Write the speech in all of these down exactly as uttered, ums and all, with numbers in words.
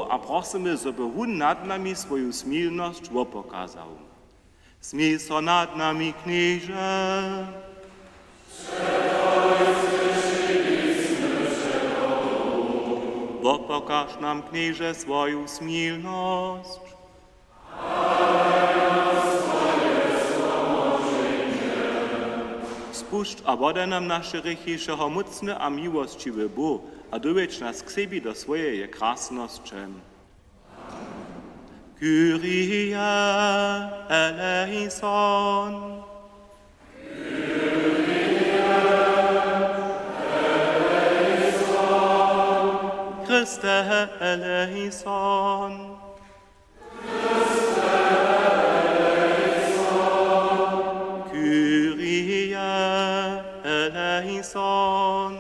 a prosymy, zo by wón nad nami swoju smilnosć wopokazał. Smil so nad nami, Knježe. Wopokaž nam, Knježe, swoju smilnosć. Spušć a wodaj nam naše hrěchi, wšehomócny a miłosćiwy Bóh, a dowjedź nas k sebi do swojeje krasnosće. Kyrie eleison. Christe eleison. Kyrie eleison.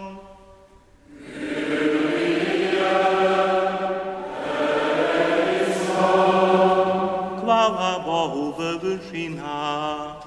Chwała Bohu we wyšinach.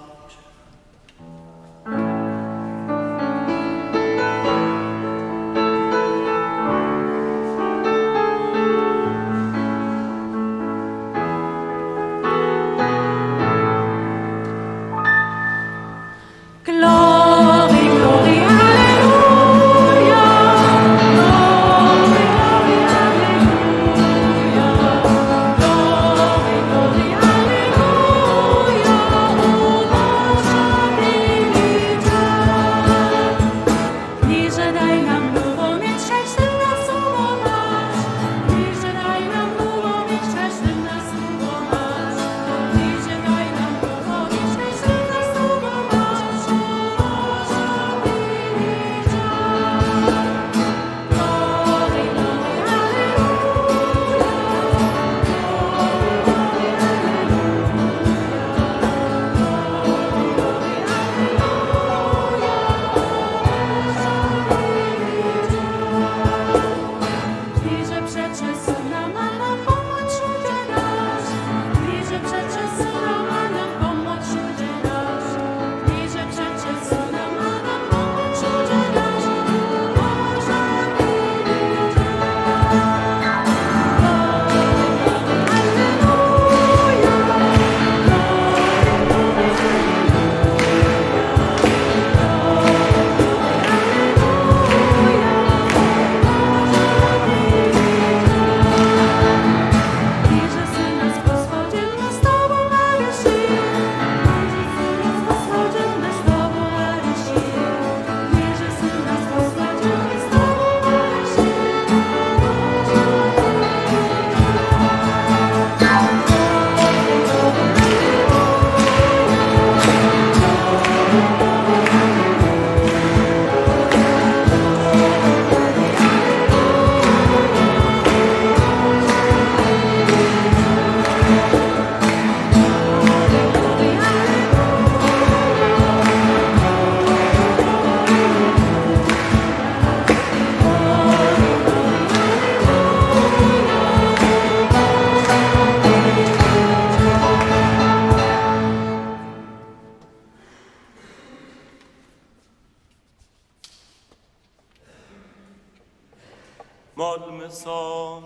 Modlmy so.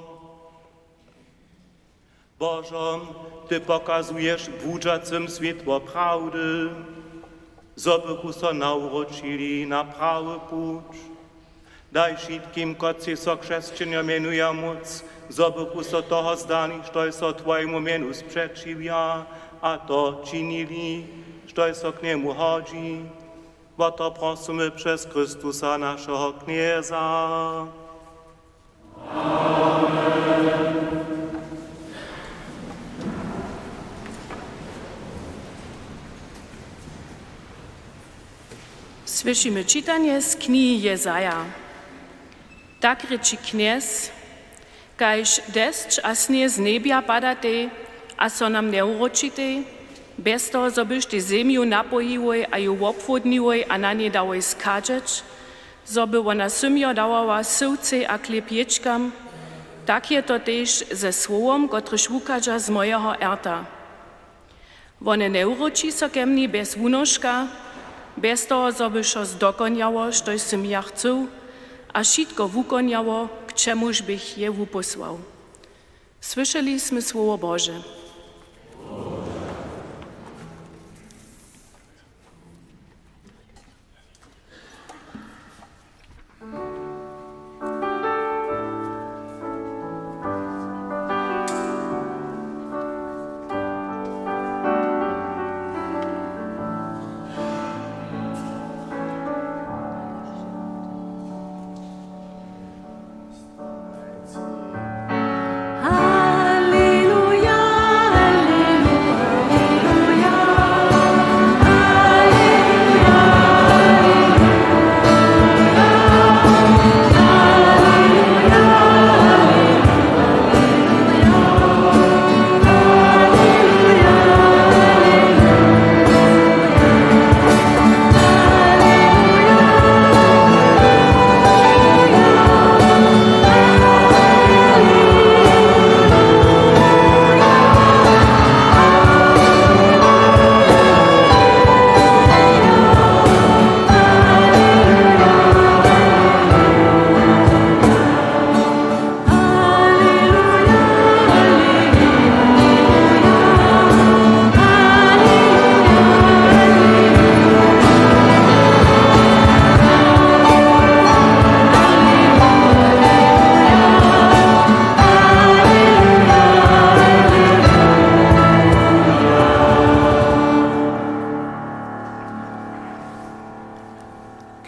Božo, ty pokazuješ błudźacym swětło prawdy, zo bychu so nawróćili na prawy puć. Daj wšitkim, kotřiž so křesćenjo mjenuja, móc, zo bychu so toho zdali, štož so twojemu mjenu spřećiwja, a to činili, štož so k njemu hodźi. Wo to prosymy přez Chrystusa, našeho Knjeza. Słyšimy čitanje z knihi Jezaja. Tak rěči Knjez: Kaž desć a sněh z njebja padatej a so nam njewróčitej, bjez toho, zo byštej zemju napojiłoj a ju wobchłódniłoj a na njej dałoj schadźeć, zo by wona symjo dawała syłcej a chlěb jěčkam, tak je to tež ze słowom, kotrež wuchadźa z mojeho rta. Wone njewróči so ke mni bjez wunoška, bjez toho, zo by wšo zdokonjało, štož sym ja chcył, a wšitko wukonjało, k čemuž běch je wupósłał. Słyšeli smy słowo Bože.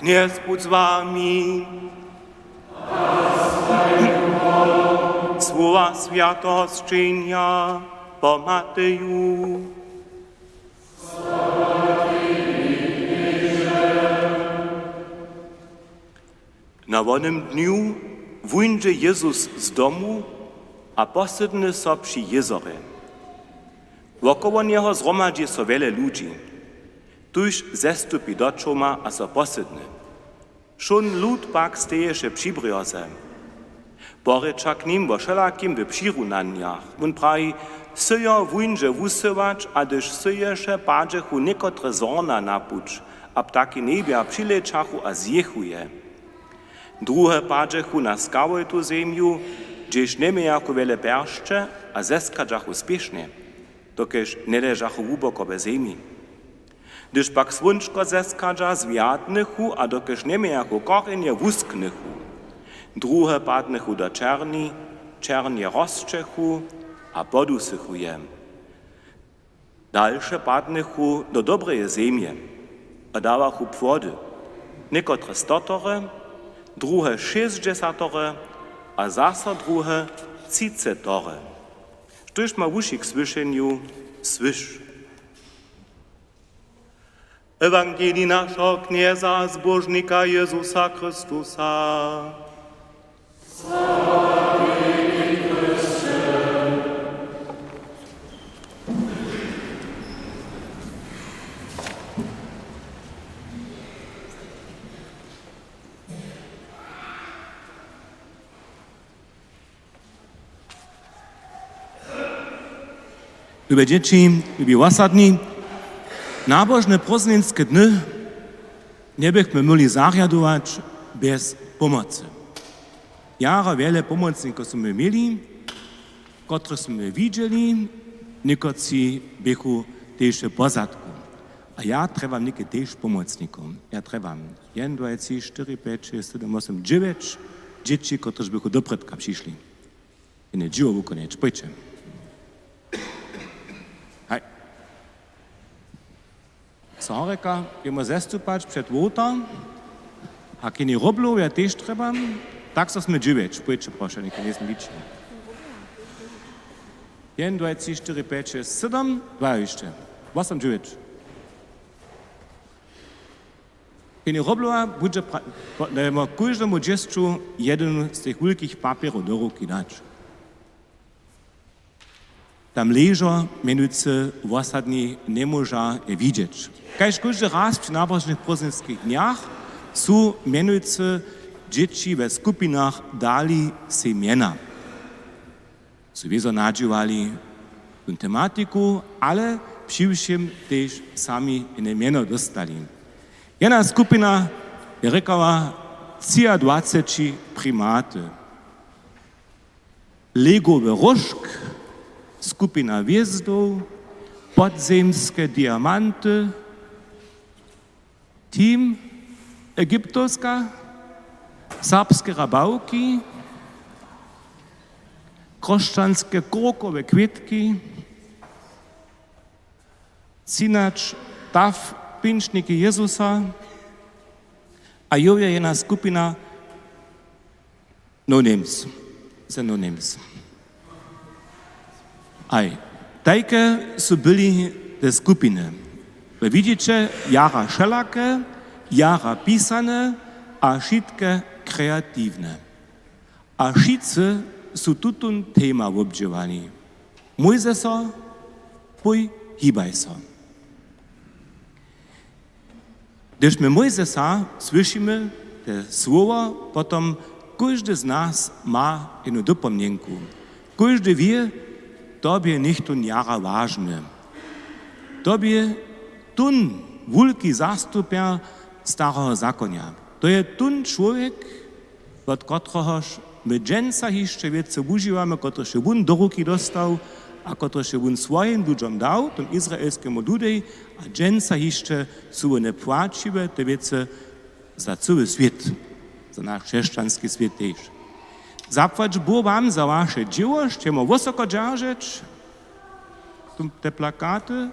Knjez budź z wami. Słowa swjateho sćenja po Mateju. Na wonym dnju wuńdźe Jezus z domu a posydny so při jězorje. Wokoło njeho zhromadźi so wjele ludźi. Tuž zestupi do čołma a so posydny. Wšón lud pak steješe při brjoze. Porěča k nim wo wšelakim w přirunanjach. Wón praji: Syjo wuńdźe wusyłać, a hdyž syješe, padźechu někotre zhorna na puć, a ptaki njebja přilećachu a zjěchu je. Druhe padźechu na skałojtu zemju, hdźež njemějachu wjele pjeršće, a zeskarđachu spěšnje, dokelž njeležachu hłuboko we zemi. Hdyž pak słónčko zeskarđa, zwjatnychu, a dokelž njemějachu korjenje, wusknychu. Druhe padnychu do černi, černje rosćechu a podusychu je. Dalše padnychu do dobreje zemje a dawachu płody, někotre stotory, druhe šěsćdźesatory a zaso druhe třicetory. Štóž ma wuši k słyšenju, słyš. Ewangelij našeho Knjeza a Zbóžnika Jezusa Chrystusa. Lube dźěći, lubi wosadni, nabožne prózdninske dny njebychmy móhli zarjadować bjez pomocy. Jara wjele pomocnikow smy měli, kotrychž smy widźeli, někotři běchu tež w pozadku. A ja trjebam něke tež pomocnikow. Ja trjebam jedyn, dwaj, tři, štyri, pjeć, šěsć, sedym, wosym, dźewjeć dźěći, kotryž běchu doprědka přišli. Jen je dźěło wukonjeć. Pójće. Haj. So horjeka, jemu zestupać před wołtar. A keni Roblow ja tež trjebam, tak so smy dźewjeć. Pójće, prošo, něke njejsym ličił. Jedyn, dwaj, tři, štyri, pjeć, šěsć, sedym, dwa hišće. Wosym, dźewjeć. Keni Roblowa budźe pra-, po-, dajemo kóždemu dźěsću jedyn z tych wulkich papjerow do ruki dać. Tam ležo mjenujcy wosadni njemóža je widźeć. Kaž kóždy raz při nabožnych prózdninskich dnjach su mjenujcy dźěći we skupinach dali sej mjena. Su wězo nadźiwali tu tematiku, ale přiwšěm tež sami jene mjeno dóstali. Jedna skupina je rěkała třiadwaceći primaty. Legowy róžk, skupina hwězdow, podzemske diamanty, team Egyptowska, serbske rabawki, chróšćanske kurkowe kwětki, třinaće taf pinčniki Jezusa a jowje jedna skupina No Names. The No Names. Aj, tajke su byli te skupiny. Wy widźiće, jara wšelake, jara pisane a wšitke kreatiwne. A wšitcy su tutón tema wobdźěłali. Mójzeso, pój, hibaj so. Hdyž my Mójzesa słyšimy, te słowa, potom kóždy z nas ma jednu dopomnjenku. Kóždy wě, to bě něchtón jara wažny. To bě tón wulki zastupjer stareho zakonja. To je tón čłowjek, wot kotrehož my dźensa hišće wěcy wužiwamy, kotryž je wón do ruki dostał a kotryž je wón swojim ludźom dał, tym izraelskemu ludej, a dźensa hišće su wone płaćiwe te wěcy za cyły swět, za naš křesćanski swět tež. Zapłać Bóh wam za waše dźěło, šćemo wysoko dźeržeć. Tu te plakaty,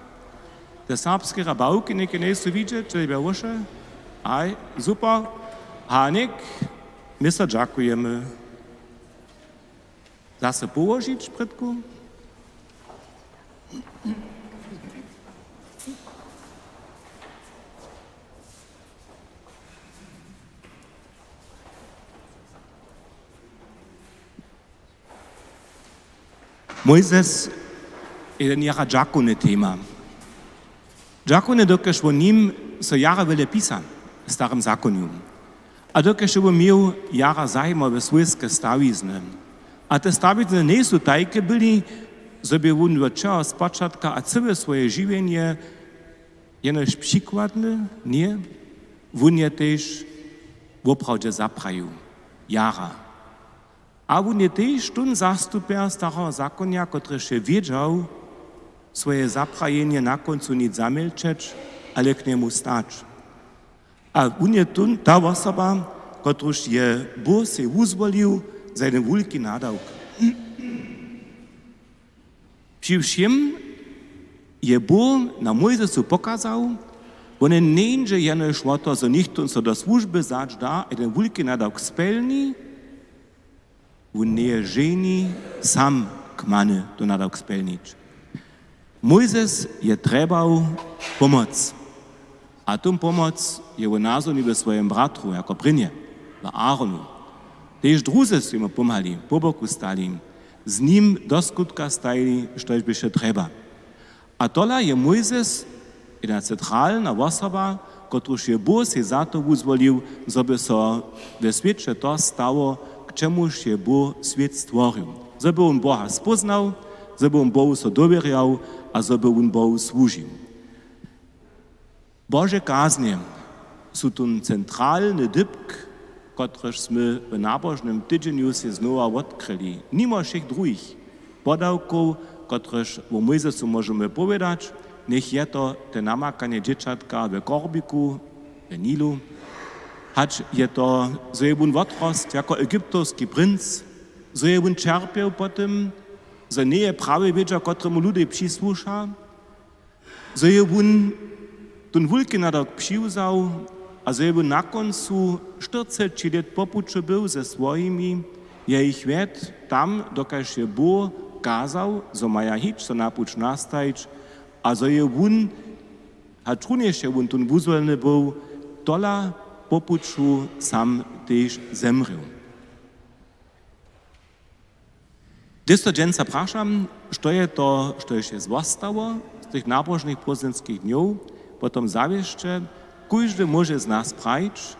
te serbske rabawki, něke njejsu widźeć, če je wše. Aj, super. Hanik, my so dźakujemy. Zase połožić, Fritku. Mójzes je jedyn jara dźakowny tema. Dźakowny, dokelž wo nim so jara wjele pisa w Starym zakonju. A dokelž je wón měł jara zajimawe swójske stawizny. A te stawizny njejsu tajke byli, zo bě wón wot wšeho spočatka a cyłe swoje žiwjenje jenož přikładny, ně? Wón je tež woprawdźe zaprajił. Jara. A wón je tež tón zastupjer stareho zakonja, kotryž je wědźał swoje zaprajenje na kóncu nic zamjelčeć, ale k njemu stać. A wón je tón, ta wosoba, kotruž je Bóh sej wuzwolił za jedyn wulki nadawk. Při wšěm je Bóh na Mójzesu pokazał, wone njeńdźe jenož wo to, zo něchtó so do słužby wzać da, jedyn wulki nadawk spjelni, wón njeje ženi sam kmany to nadawk spjelnić. Mójzes je trjebał pomoc. A tón pomoc je wón nazhonił we swojim bratru, jako prěnje, we Aaronu. Tež druzy su jemu pomhali, po boku stali, z nim do skutka stajili, štož běše trjeba. A tola je Mójzes jedna centralna wosoba, kotruž je Bóh sej za to wuzwolił, zo by so we swěće to stało, k čemuž je Bóh swět stworił. Zo by wón Boha spóznał, zo by wón Bohu so dowěrjał a zo by wón Bohu słužił. Bože kaznje su tón centralny dypk, kotryž smy w nabožnym tydźenju sej znowa wotkryli. Nimo wšěch druhich podawkow, kotryž wo Mójzesu móžemy powědać, njech je to te namakanje dźěćatka w Korbiku, w Nilu, hač je to, zo je wón wotrostł jako egyptowski princ, zo je wón ćerpjeł po tym, zo njeje prawje wědźał, kotremu ludej přisłuša, zo je wón tón wulki nadawk přiwzał a zo je wón na kóncu štyrceći lět po puću był ze swojimi, je jich wjedł tam, dokelž je Bóh kazał, zo maja hić, so na puć nastajić, a zo je wón, hač runjež je wón tón wuzwoleny był, tola po puću sam tež zemrěł. Hdyž so dźensa prašam, što je to, štož je zwostało z tych nabožnych prózdninskich dnjow, potom zawěsće kóždy móže z nas prajić: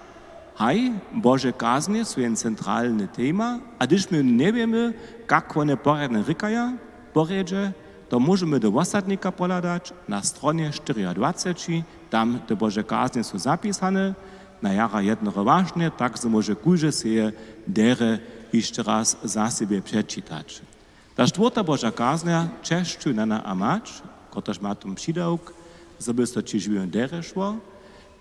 Haj, Bože kaznje su jen centralny tema, a hdyž my njewěmy, kak wone porjadnje rěkaja, porjedźe, to móžemy do wosadnika pohladać na stronje štyriadwaceći, tam te Bože kaznje su zapisane, na jara jednorowašnje, tak zo móže kóždy seje derje hišće raz za sebje přečitać. A štwórta Boža kaznja, česćuj nana a mać, kotraž ma tón přidawk, zo by so ći žiwjenje derje šło.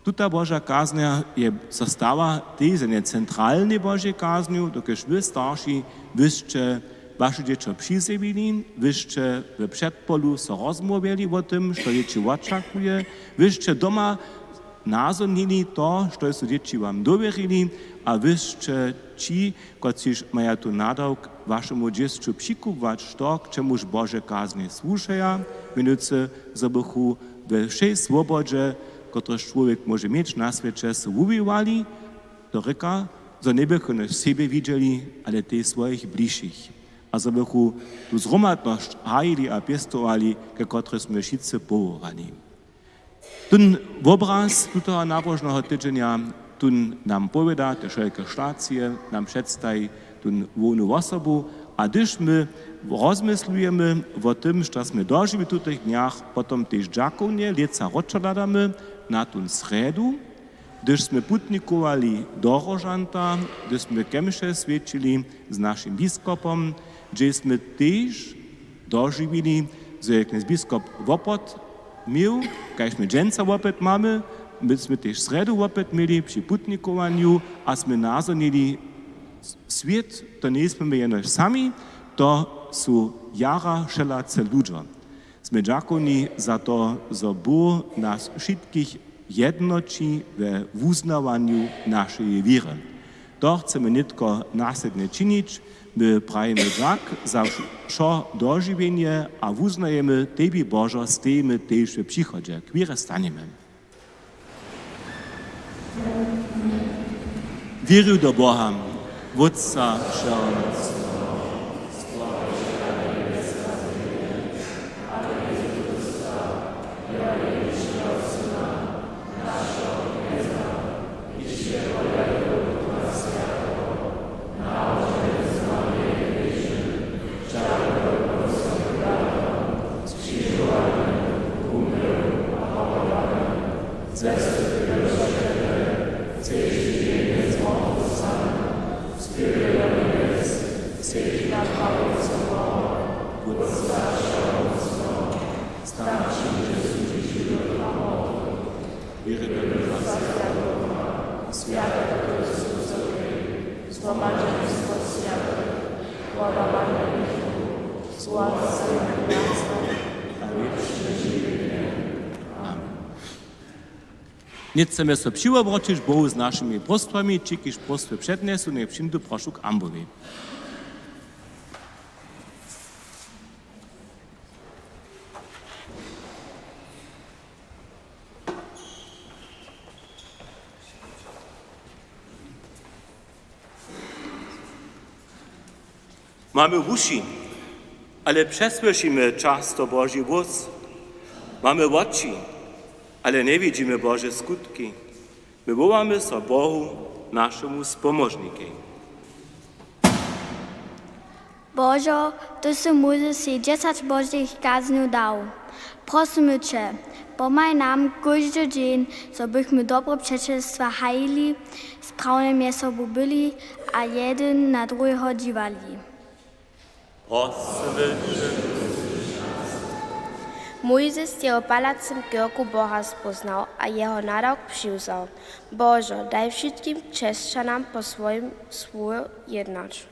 Tuta Boža kaznja je, so stała tež za nje centralnej Božej kaznju, dokelž wy starši, wy sće waše dźěćo přizjewili, wy sće w předpolu so rozmołwjeli wo tym, što dźěći wočakuje, wy sće doma nazhonili to, što su dźěći wam dowěrili, a wy sće ći, kotřiž maja tu nadawk, wašemu dźěsću přikubłać to, k čemuž Bože kaznje słušeja, měnujcy, zo bychu we wšej swobodźe, kotruž čłowjek móže měć na swěće, so wuwiwali, to rěka, zo njebychu hnož sebje widźeli, ale tež swojich bližšich. A zo bychu tu zhromadnosć hajili a pěstowali, ke kotrej smy wšitcy powołani. Tón wobraz tutoho nabožneho tydźenja, tón nam powěda te wšelake stacije, nam předstaji tón hłownu wosobu. A hdyž my rozmyslujemy wo tym, što smy dožiwili w tutych dnjach, potom tež dźakownje lětsa rozčohladamy na tón srjedu, hdyž smy putnikowali do Róžanta, hdyž smy kemše swjećili z našim biskopom, hdźež smy tež dožiwili, zo je knjez biskop wopod měł, kaž my dźensa wopyt mamy, my smy tež srjedu wopyt měli při putnikowanju a smy nazhonili, swět, to njejsmy my jenož sami, to su jara wšelacy ludźo. Smy dźakowni za to, zo Bóh nas wšitkich jednoći we wuznawanju našeje wěry. To chcemy nětko naslědnje činić. My prajimy dźak za wš-, wšo dožiwjenje a wuznajemy, tebi Božo stejimy tež w přichodźe. K wěrje stanjemy. Wěrju do Boha, Wótca wšeho. Amen. Nětko chcemy so přiwobroćić Bohu z našimi próstwami, ći kiž próstwy přednjesu, njech přińdu, prošu, k ambowej. Mamy wuši, ale přesłyšimy často Boži hłós. Mamy woči, ale njewidźimy Bože skutki. My wołamy so Bohu, našemu spomóžnikej. Božo, ty sy Mózesej dźesać Božich kaznjow dał. Prosymy će, pomhaj nam kóždy dźeń, zo bychmy dobre přećelstwa hajili, sprawne mjez sobu byli a jedyn na druheho dźiwali. Prosymy će. Mózes je w palacym kěrku Boha spóznał a jeho nadawk přiwzał. Božo, daj wšitkim křesćanam po swojim słowje jednać.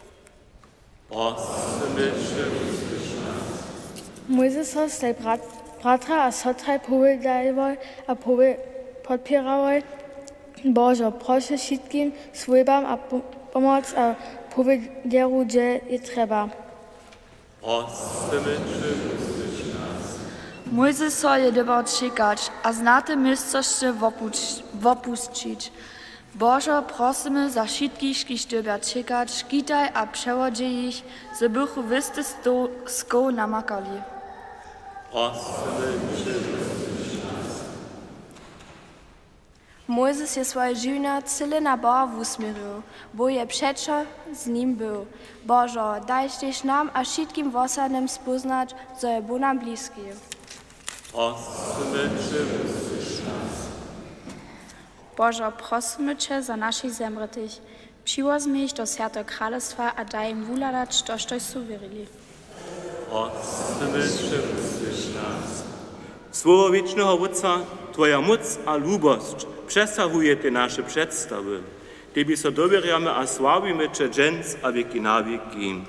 Mózes so staj brat-, bratra a sotraj powědajłoj a powě-, podpěrałoj. Božo, prošu wšitkim swójbam a po-, pomoc a powědjerju, hdźe je trjeba. Mózes so je dyrbał ćěkać a znaté městosće wopuć-, wopusćić. Božo, prosymy za wšitkich, kiž dyrbja ćěkać, skitaj a přewodźej jich, zo bychu wěsty sto-, skow namakali. Mózes je swoje žiwjenje cyle na Boha wusměrił, Bóh je přećo z nim był. Božo, daj tež nam a wšitkim wosadnym spóznać, zo je Bóh nam bliski. Božo, prosymy će za našich zemrětych. Přiwozmi jich do swjateho kralestwa a daj jim wuhladać to, štož su wěrili. Prosimy, přewusłyš nas. Słowo wěčneho Wótca, twoja móc a lubosć přesahuje te naše předstawy. Tebi so dowěrjamy a sławimy će dźens a wěki na wěki.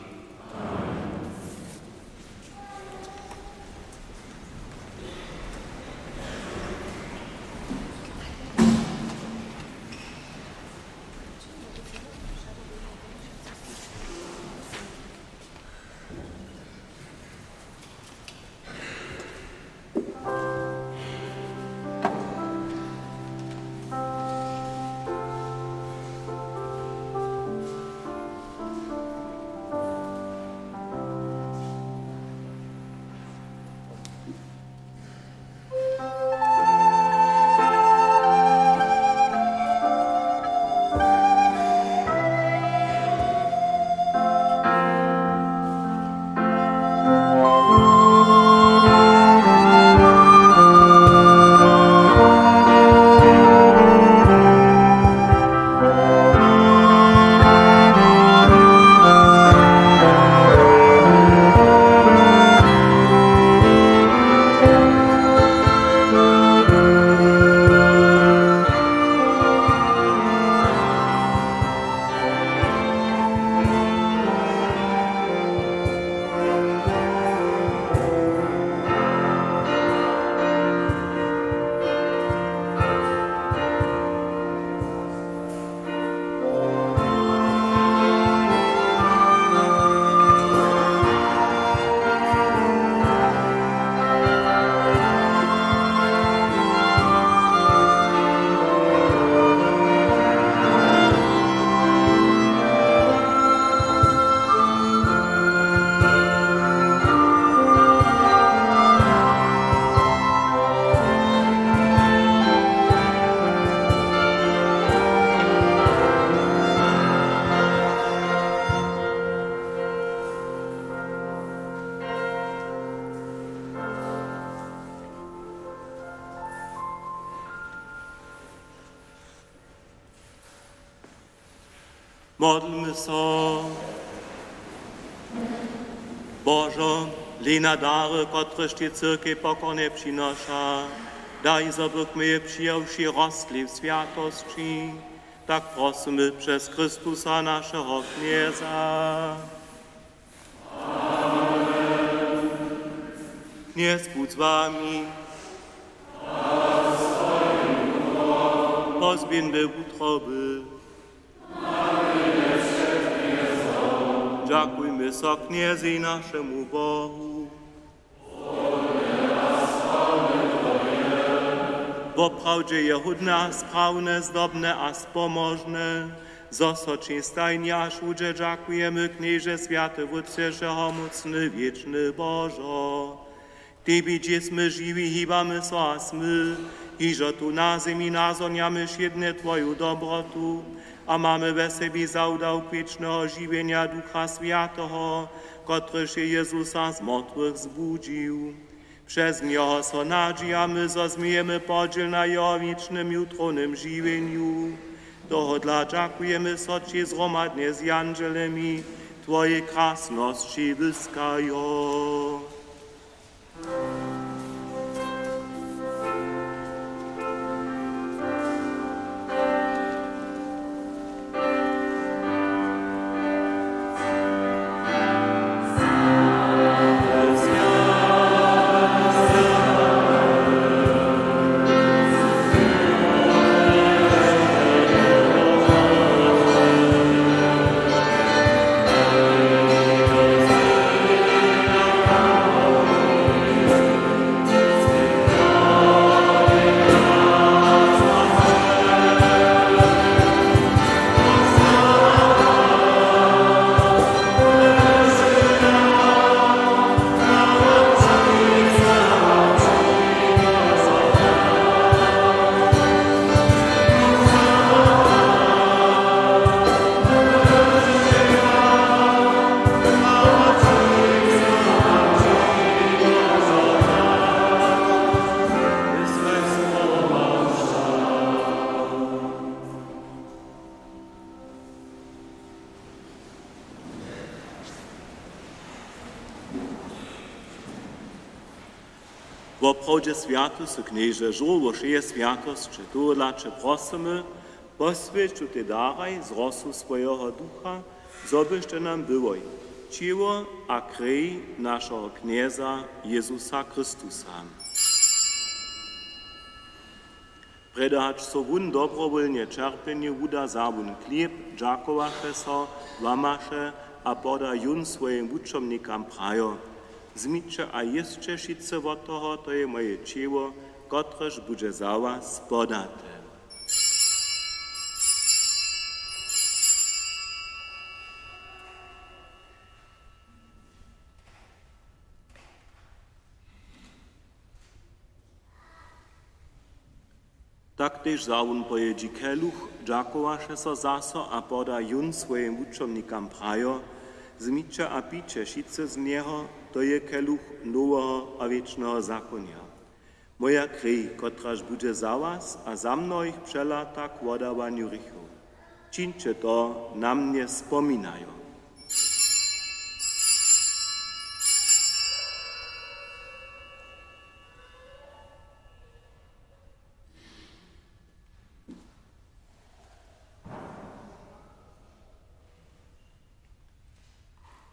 Modlmy so. Božo, hlej na dary, kotrež ti cyrkej pokornje přinoša, daj, zo bychmy je přijawši rostli w swjatosći. Tak prosymy přez Chrystusa, našeho Knjeza. Knjez budź z wami. Pozběhńmy wutroby. Dźakujmy so Knjezej, našemu Bohu. Woprawdźe je hódne a sprawne, zdobne a spomožne, zo so ći stajnje a wšudźe dźakujemy, Knježe, swjaty Wótče, wšehomócny, wěčny Božo. Tebi, hdźež smy žiwi, hibamy so a smy, hižo tu na zemi nazhonjamy wšědnje twoju dobrotu a mamy we sebi zawdawk wěčneho žiwjenja, Ducha Swjateho, kotryž je Jezusa z mortwych zbudźił. Přez njeho so nadźijamy, zo změjemy podźěl na jeho wěčnym jutrownym žiwjenju. Tohodla dźakujemy so ći zhromadnje z jandźelemi, twojej krasnosći wyskajo. Woprawdźe swjaty sy, Knježe, žórło wšeje swjatosće. Tohodla će prosymy, poswjeć tutej daraj z rosu swojeho Ducha, zo byštej nam byłoj ćěło a krej našeho Knjeza Jezusa Chrystusa. Prjedy hač so wón dobrowólnje ćerpjenju wuda, wza wón chlěb, dźakowaše so, łamaše a poda jón swojim wučomnikam, prajo: Wzmiće a jěsće wšitcy wot toho, to je moje ćěło, kotrež budźe za was podate. Tak tež wza wón po jědźi keluch, dźakowaše so zaso a poda jón swojim wučomnikam, prajo: Wzmiće a pijće wšitcy z njeho, to je keluch noweho a wěčneho zakonja, moja krej, kotraž budźe za was a za mnohich přelata k wodawanju hrěchow. Čińće to na mnje spominajo.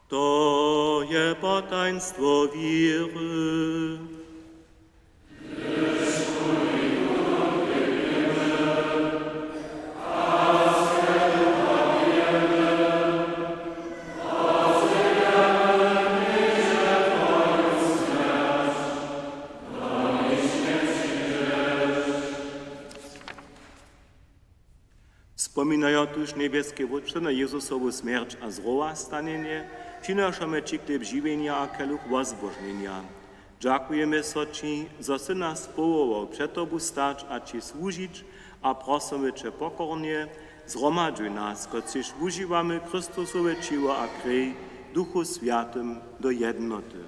To je potajnstwo wěry. Spominajo tuž, njebjeski Wótče, na Jezusowu smjerć a zrowastanjenje, přinošamy ći chlěb žiwjenja a keluch wozbožnjenja. Dźakujemy so ći, zo sy nas powołał před tobu stać a ći słužić, a prosymy će pokornje: Zhromadźuj nas, kotřiž wužiwamy Chrystusowe ćěło a krej, w Duchu Swjatym do jednoty.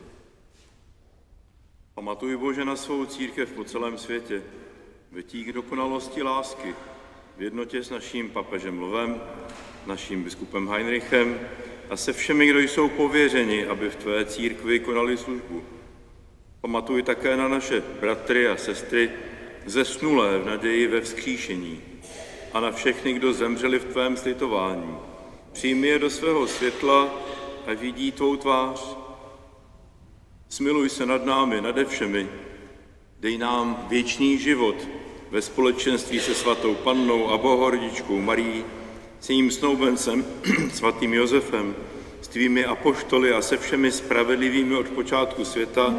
Pamatuj, Bože, na svou církev po celém světě, ve tí k dokonalosti lásky, v jednotě s naším papežem Lvem, naším biskupem Heinrichem a se všemi, kdo jsou pověřeni, aby v tvé církvi konali službu. Pamatuj také na naše bratry a sestry zesnulé v naději ve vzkříšení a na všechny, kdo zemřeli v tvém slitování. Přijmi je do svého světla, ať vidí tvou tvář. Smiluj se nad námi, nade všemi. Dej nám věčný život ve společenství se svatou pannou a bohorodičkou Marií, s jejím snoubencem svatým Josefem, s tvými apoštoly a se všemi spravedlivými od počátku světa.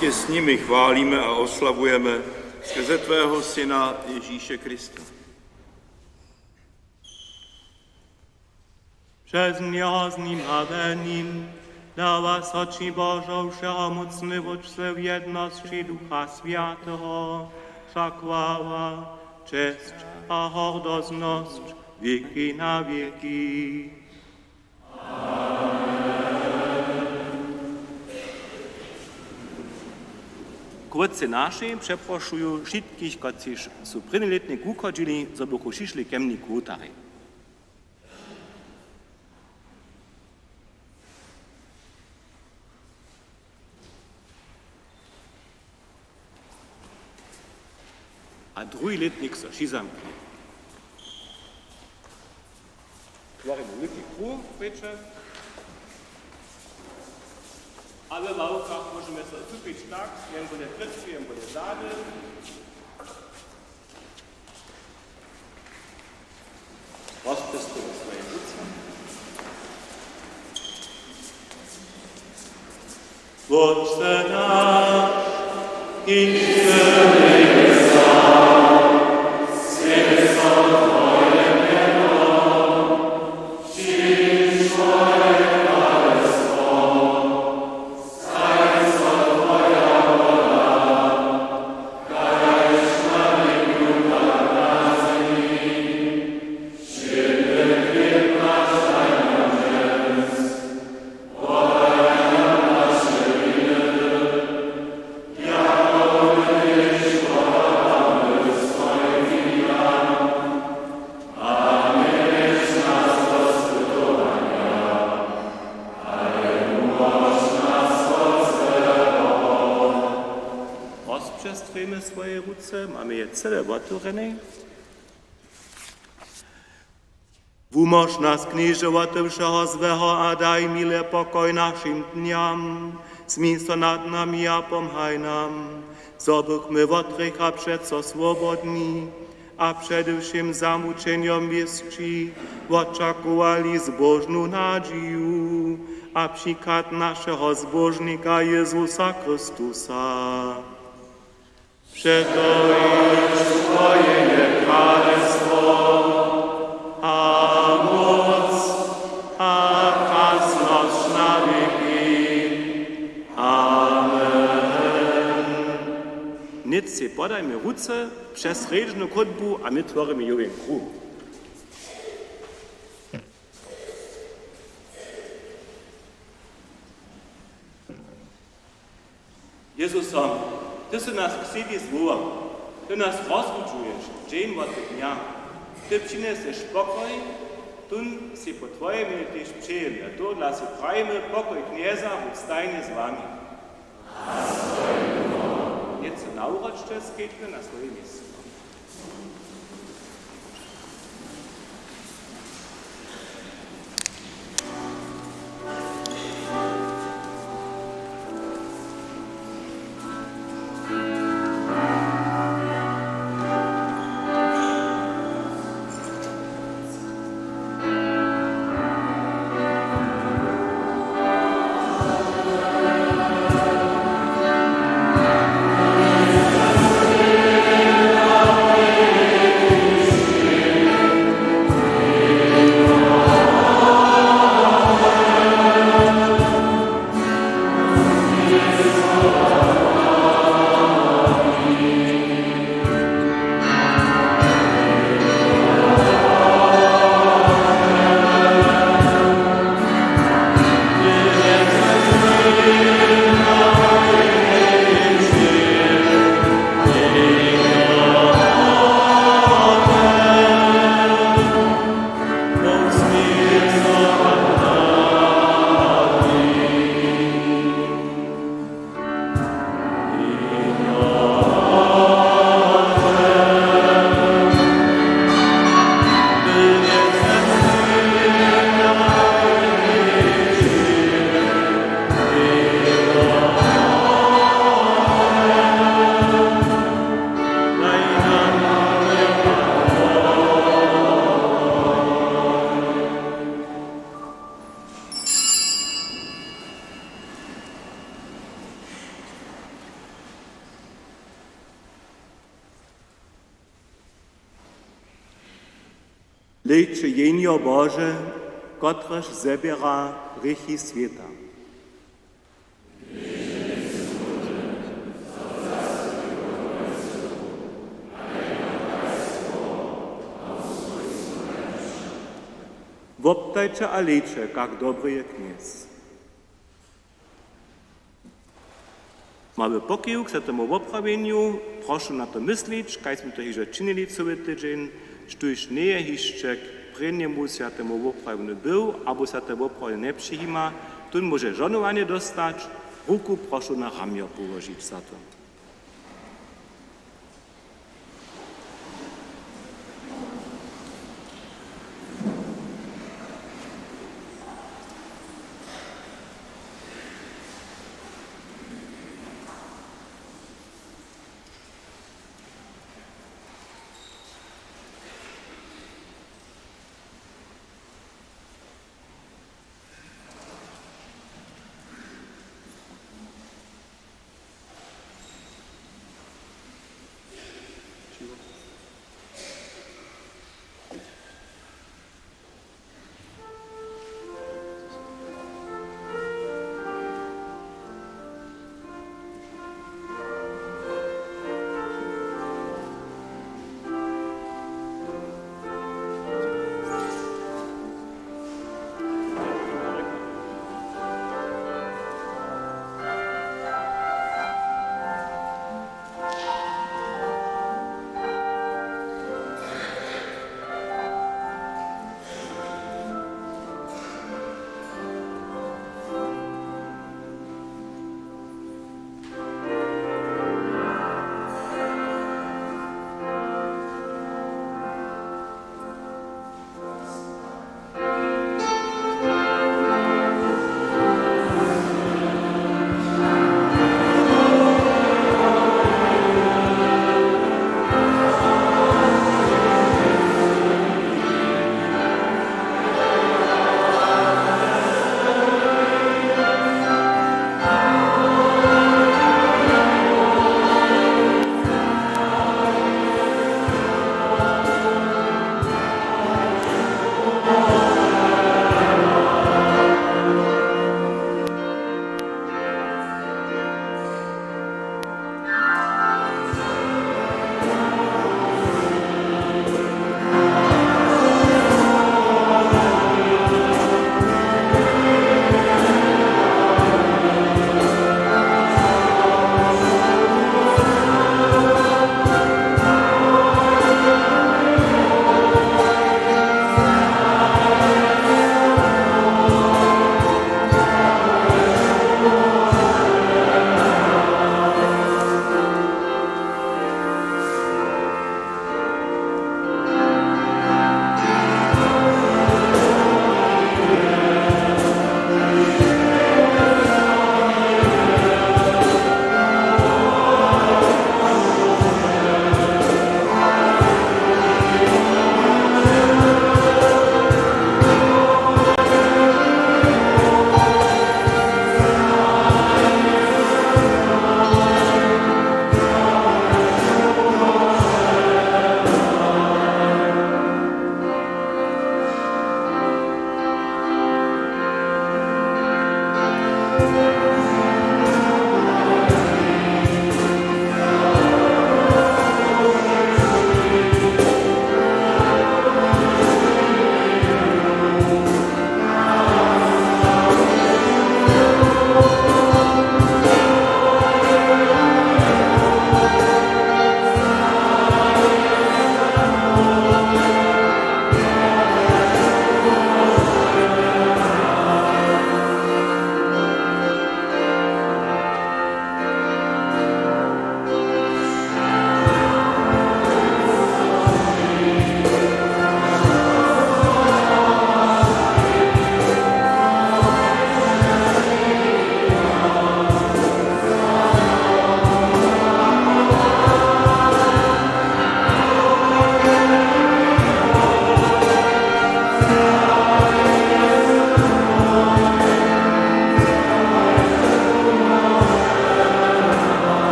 Tě s nimi chválíme a oslavujeme skrze tvého Syna Ježíše Krista. Přez něho, z nim a we nim dawa so ći, Božo, wšehomócny Wótče, w jednosći Ducha Swjateho wša chwała, česć a hordoznosć wěki na wěki. K wótcej našej přeprošuju wšitkich, kotřiž su prěni lětnik wuchodźili, zo bychu přišli ke mni k wołtarjej. A druhi lětnik so přizamknje. Tworimy wulki kruh, prěče. A we ławkach móžemy so skupić tak, jen bude prědki, jen bude zady. Rozpěstujmy swoje ruce. Wótče naš, kiž sy w njebjesach, swjeć so twoje mjeno, přińdź twoje kralestwo, Přestrěmy swoje ruce, mamy je cyle wotewrjene. Wumóž nas, Knježe, wote wšeho złeho a daj mile pokoj našim dnjam. Smil so nad nami a pomhaj nam, zo bychmy wot hrěcha přeco swobodni a přede wšěm zamućenjom wěsći wočakowali zbóžnu nadźiju a přichad našeho Zbóžnika Jezusa Chrystusa. Přetož Twoje je kralestwo a móc a krasnosć na wěki. Amen. Nětč sej podajmy ruce přez srjedźnu chódbu a my tworimy jówjen kruh. Jezuso, ty sy nas k sebi zwołał, ty nas rozwudźuješ dźeń wote dnja, ty přinjeseš pokoj, tón sej po twojej mjenje tež přejemy. A tohodla sej prajimy: Pokoj Knjeza budź stajnje z wami. Nětč so nawróćće, skedźmy na swoje městno. Hlejće, Jehnjo Bože, kotrež zběra hrěchi swěta. Woptajće a hlejće, kak dobry je Knjez. Mamy pokiw k swjatemu woprawjenju. Prošu na to myslić, kaž smy to hižo činili cyły tydźeń. Štóž njeje hišće k prěnjemu swjatemu woprawjenju był abo swjate woprawjenje njepřijima, tón móže žohnowanje dóstać. Ruku prošu na ramjo połožić za to.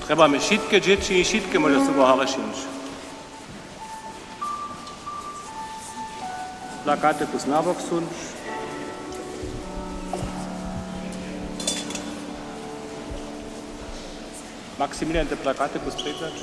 Trjebamy wšitke dźěći, wšitke móža sobu hary přińć. Plakaty kus na bok suńć. Maksimilian, te plakaty kus přewzać.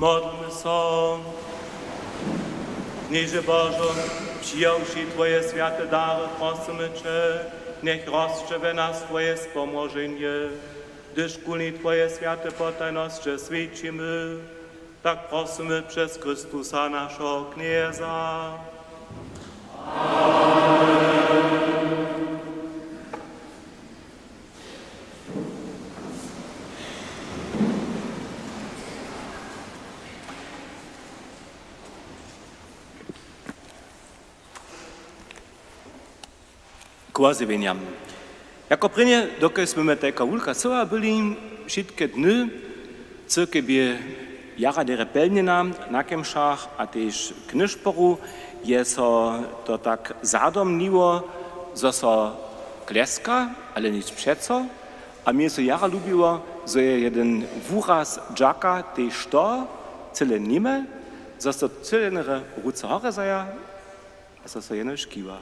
Modlmy so. Knježe Božo, přijawši Twoje swjate dary, prosymy Će, njech rosće we nas Twoje spomoženje, hdyž kuli Twoje swjate potajnosće swjećimy. Tak prosymy přez Chrystusa, našeho Knjeza. K wozjewjenjam. Jako prěnje, dokelž smy tajka wulka syła byli, wšitke dny cyrkej bě jara derje pelnjena na Kemšach a tež w Knyšporju je so to tak zadomniło, zo so kleska, ale nic přeco. A mnje so jara lubiło, zo je jedyn wuraz dźaka tež to, cyle němy, zo so cyle ruce horje zaja a so so jenož kiwa.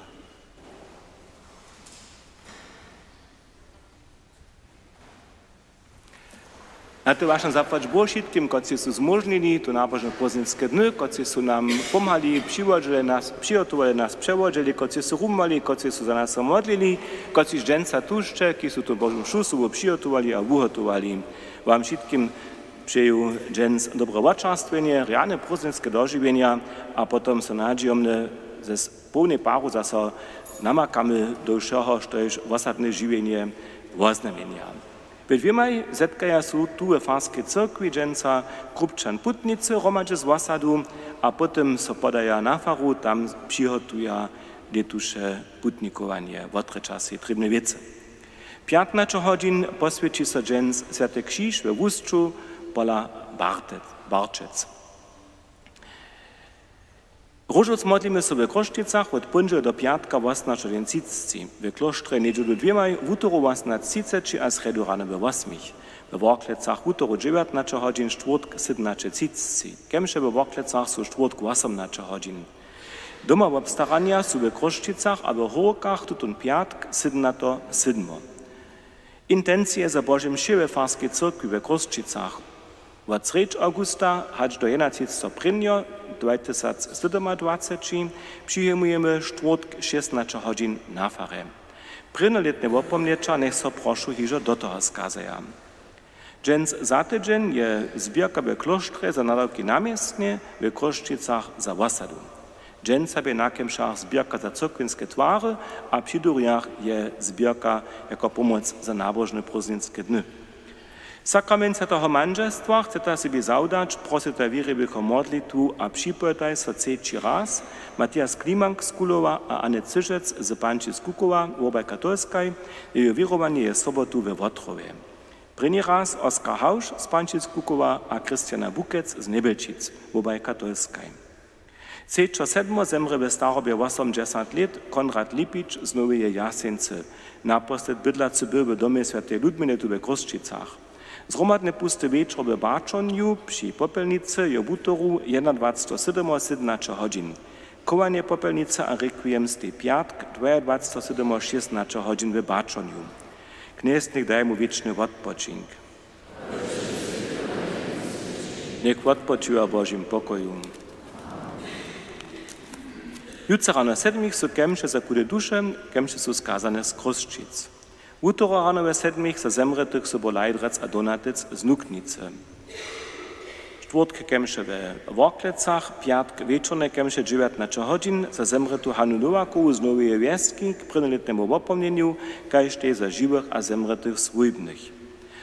Na to wašnja zapłać Bóh wšitkim, kotřiž su zmóžnili tu nabožne prózdninske dny, kotřiž su nam pomhali, přiwodźili nas, přihotowali nas, přewodźili, kotřiž su rumowali, kotřiž su za nas modlili, kotřiž dźensa tu sće, kiž su tu Božu mšu sobu přihotowali a wuhotowali. Wam wšitkim přeju dźens dobre wočerstwjenje, rjane prózdninske dožiwjenja a potom so nadźijomnje ze połnej paru zaso namakamy do wšeho, štož wosadne žiwjenje woznamjenja. We dwěmaj zetkaja su tu we farskej cyrkwi dźensa Krupčan putnicy hromadźe z wosadu a potom so podaja na faru, tam přihotuja lětuše putnikowanje, wotrječa sej trěbne wěcy. Pjatnaće hodźin poswjeći so dźens Swjaty křiž we Wusću pola Bartec, Barćec. Róžowc modlimy so we Chrósćicach wot póndźele do pjatka wosomnaće hodźin třiceći, we klóštrje njedźelu dwěmaj, wutoru wosomnaće třiceći a srjedu rano we wosmich. We Worklecach wutoru dźewjatnaće hodźin, štwórtk sydomnaće třiceći. Kemše we Worklecach su štwórtk wosomnaće hodźin. Doma wobstaranja su we Chrósćicach a we Hórkach tutón pjatk sydomnato sydmo. Intencije za Bože mše we farskej cyrkwi we Chrósćicach. Wot srjedź awgusta hač do jedynatřiceho prěnjeho dwaj tysac sydomadwaceći přijimujemy štwórtk šěsnaće hodźin na farje. Prěnje lětne wopomnjeća njech so, prošu, hižo do toho skazaja. Dźens za tydźeń je zběrka we klóštrje za nadawki na městnje we Chrósćicach za wosadu. Dźensa bě na Kemšach zběrka za cyrkwinske twary a při durjach je zběrka jako pomoc za nabožne prózdninske dny. Sakrament swjateho mandźelstwa chceta sebi zawdać, prosytaj wěriwych wo modlitwu a připojitaj so třeći raz Matias Klimank z Kulowa a Anny Cyžec z Panči z Kukowa, wobaj katolskaj. Jeju wěrowanje je sobotu we Wotrowje. Prěni raz Oskar Hauš z Pančic Kukowa a Christiana Bukec z Njebjelčic, wobaj katolskaj. Třećo sedmo zemrě we starobje wosomdźesat lět Konrad Lipić z Noweje Jaseńcy. Naposled bydlacy był w domje swjateje Ludmile tu we Chrósćicach. Zhromadne pusty wječor w Baćonju při popjelnicy je wutoru jedynadwaceteho sydomeho sydomnaće hodźin. Chowanje popjelnicy a rekwiem stej pjatk dwajadwaceteho sydomeho šěsnaće hodźin w Baćonju. Knjez njech daje mu wěčny wotpočink. Njech wotpočiwa w Božim pokoju. Jutře rano sedmich su kemše za chude duše, kemše su skazane z Chrósćic. Wutoru rano we sedmich za zemrětych sobu Leidrec a Donatec z Nuknicy. Štwórtk kemše we Worklecach, pjatk wječorne kemše dźewjatnaće hodźin za zemrětu Hanu Nowakowu z Noweje Wjeski k prěnjolětnemu wopomnjenju, kaž tež za žiwych a zemrětych swójbnych.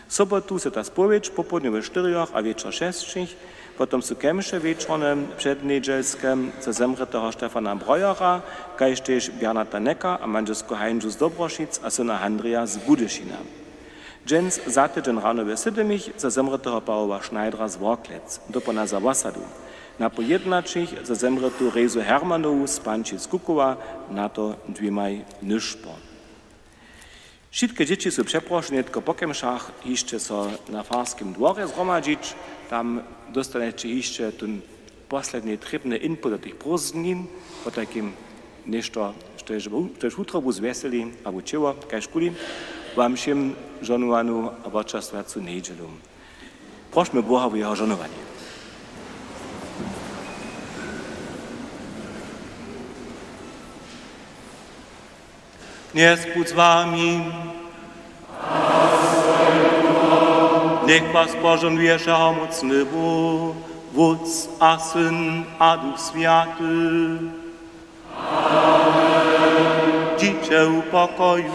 Sobotu swjata spowědź popołdnju we štyrjoch a wječor šesćich, potom su kemše wječorne přednjedźelske za zemrěteho Štefana Brojera, kaž tež Bernata Neka a mandźelsku Hańžu z Dobrošic a syna Handrija z Budyšina. Dźens za tydźeń rano we sydomich za zemrěteho Pawoła Schneidera z Worklec, dopołdnja za wosadu, napoł jědnaćich za zemrětu Rezu Hermanowu z Pančic Kukowa, na to dwěmaj nyšpor. Wšitke dźěći su přeprošene nětko po kemšach hišće so na farskim dworje zhromadźić. Tam dóstaneće hišće tón posledni trěbny input do tych prózdnin, potajkim něšto, štož, štož wutrobu zwjeseli abo ćěło, kaž kuli. Wam wšěm žohnowanu a wočerstwacu njedźelu. Prošmy Boha wo jeho žohnowanje. Knjez budź z wami. Njech was požohnuje wšehomócny Bóh, Wótc a Syn a Duch Swjaty. Dźiće w pokoju.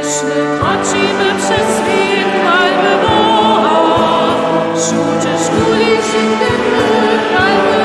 Hdyž my kročimy přez swět, chwalmy Boha. Wšudźe žuli wšitke, chwalmy